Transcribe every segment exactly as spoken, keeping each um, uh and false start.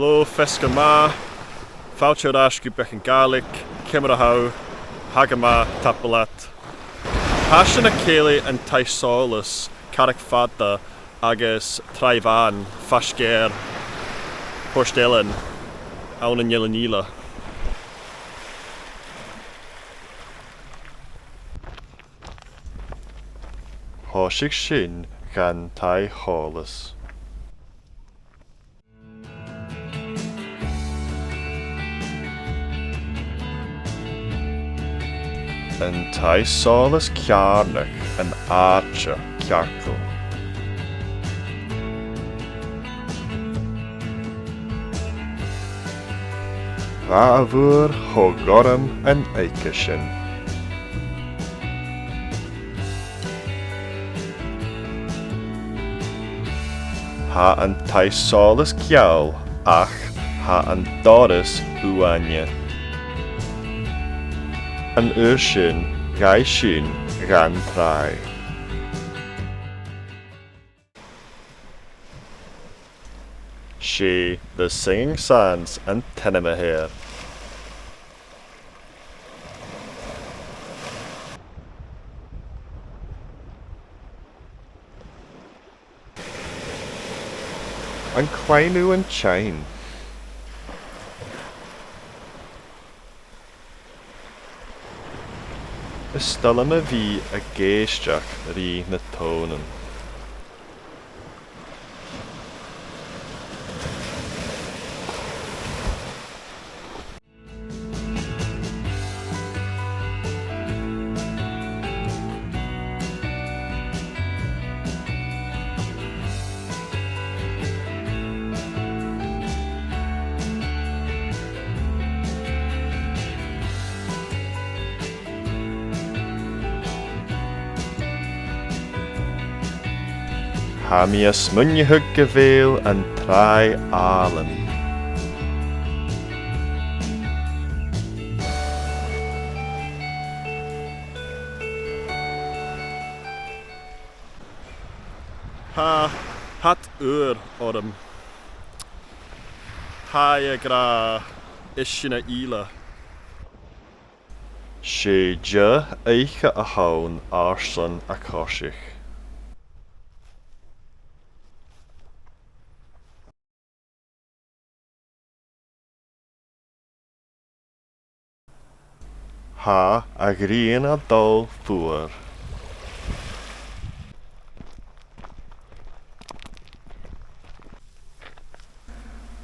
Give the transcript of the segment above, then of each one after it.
Ò, feasgar math. Fàilte air ais gu Beagan Gàidhlig, ciamar a tha thu? Tha gu math, tapadh leat. Tha sinn a' cèilidh an taigh-solais, Carraig Fada agus Tràigh Bhàn, faisg air Port Ellen, ann an Eilean Ìle. Thòisich sinn dhan taigh-solais. An taigh-solais ceàrnach an àite cearcall. Bha a' mhuir cho gorm an oidhche sin. Tha an taigh-solais geal ach tha an doras uaine. An uair sin, chaidh sinn dhan tràigh. 'S e The Singing Sands an t-ainm a th' air. An cluinn thu an t-seinn? Is toil leam a bhith ag èisteachd ri na tonnan. Tha mi a' smaoineachadh gu bheil an tràigh àlainn. Tha, tha iad ùr orm. Tha e ag ràdh, is sinne Ìle. 'S e deagh oidhche a th' ann airson a' coiseachd. Tha a' ghrian a' dol fuar.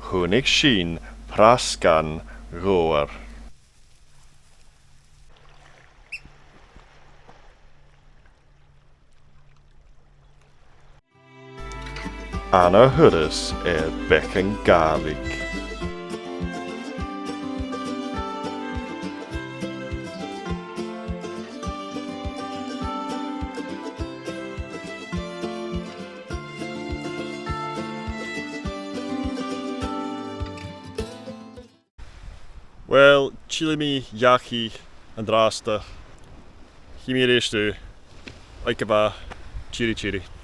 Chunnaic sinn prasgan ghobhar. An ath thuras air Beagan Gàidhlig. Uill, tillidh mi dhachaigh an-dràsta. Chì mi a-rithist thu. Oidhche mhath. Tìoraidh, tìoraidh.